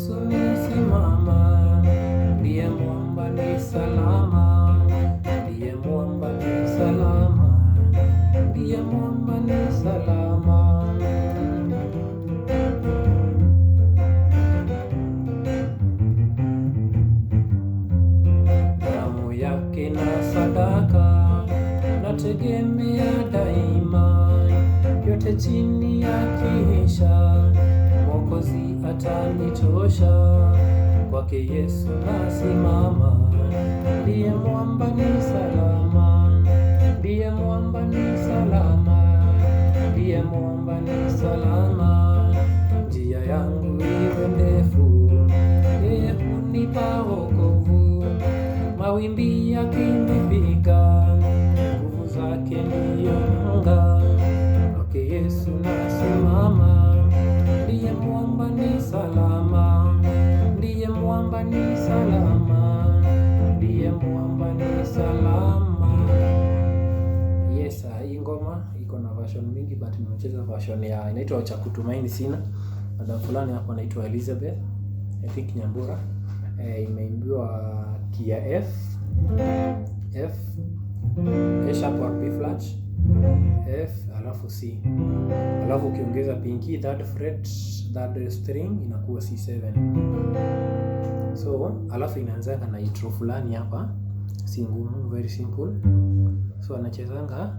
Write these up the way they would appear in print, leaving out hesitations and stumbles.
Yesu nasimama, ndiye mwamba ni salama, ndiye mwamba ni salama, ndiye mwamba ni salama. Damu yake na sadaka nategemea daima, yote chini ya kiisha, Mwokozi atanitosha. Kwake Yesu nasimama, ndiye mwamba ni salama, ndiye mwamba ni salama, ndiye mwamba ni salama. Njia yangu iwe ndefu, yeye hunipa wokovu. Mawimbi yakinipiga, nguvu zake ndiyo nanga. Kwake Yesu nasimama, ndiye mwamba ni salama, ndiye mwamba ni salama, ndiye mwamba ni salama. Yes, hii ngoma iko na version mingi but nimecheza version ya inaitwa Cha Kutumaini Sina. Madam fulani hapo anaitwa Elizabeth, I think Nyambura. Imeimbiwa key ya F, F, A sharp or B flat, F alafu C. Alafu ukiongeza pinky third fret, third string inakuwa C7. So, alafu inaanzanga na intro fulani hapa, si ngumu, very simple. So anachezanga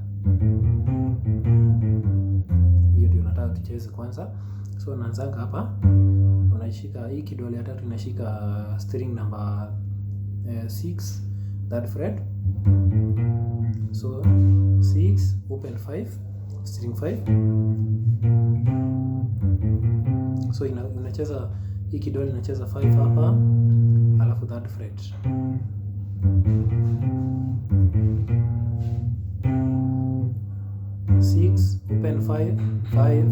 hiyo, ndio nataka tucheze kwanza. So anaanzanga hapa, unashika hii kidole ya tatu inashika string number 6 third fret. So 6 open 5 string 5. So inacheza hii kidole inacheza 5 hapa, alafu third fret. 6 open 5 5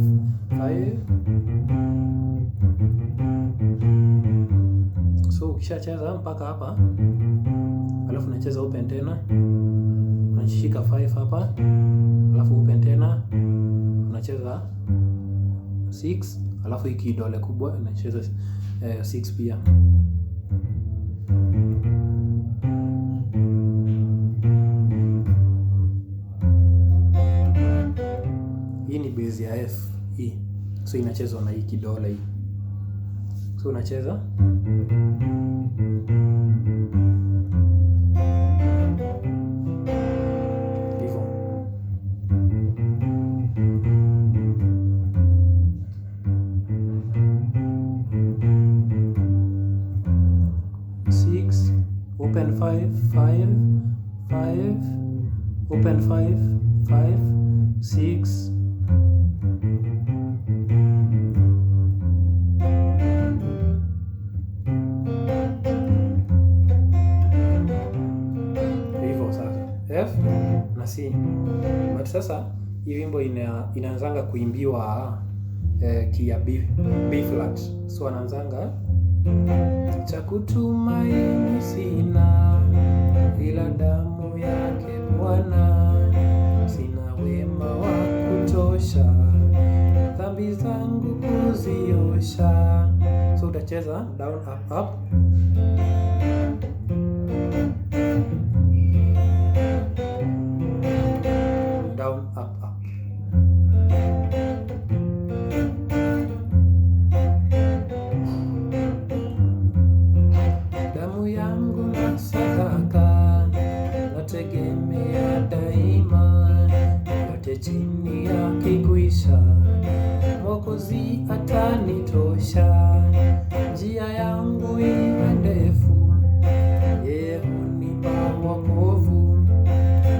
5. So ukishacheza mpaka hapa, alafu unacheza open tena, unashika 5 hapa, alafu open tena, unacheza 6, alafu hii kidole kubwa inacheza 6 pia. Hii ni base ya F hii. So inachezwa na hii kidole hii. So unacheza hivyo. 6 open 5 5 5 open 5 5 6. Hivyo sasa F na C. But sasa hii wimbo inaanzanga kuimbiwa key ya B, B flat. So anaanzanga cha kutumaini sina ila damu yake Bwana, sina wema wa kutosha dhambi zangu kuziosha. So utacheza down up up. Down up up. Damu yangu na sadaka nategemea daima, yote chini yakikwisha, Mwokozi atanitosha. Njia yangu iwe ndefu, yeye hunipa wokovu.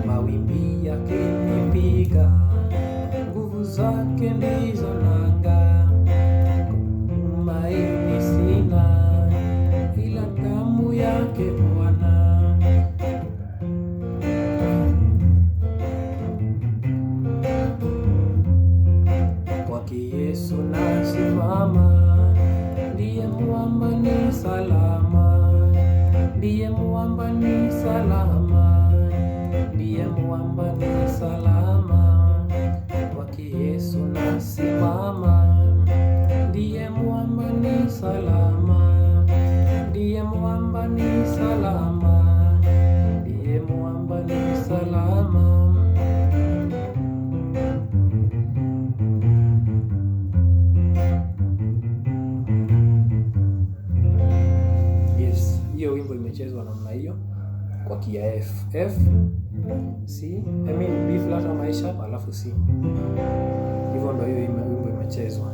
Mawimbi yakinipiga, nguvu zake ndizo nanga. Tumaini sina ila damu yake Bwana. Kwake Yesu nasimama, ndiye mwamba ni salama, ndiye mwamba ni salama, ndiye mwamba ni salama. Kwake Yesu nasimama, ndiye mwamba ni salama. kwa key ya F. F, C, I mean B flat ama A sharp, alafu C. Hivyo ndio hiyo wimbo imechezwa.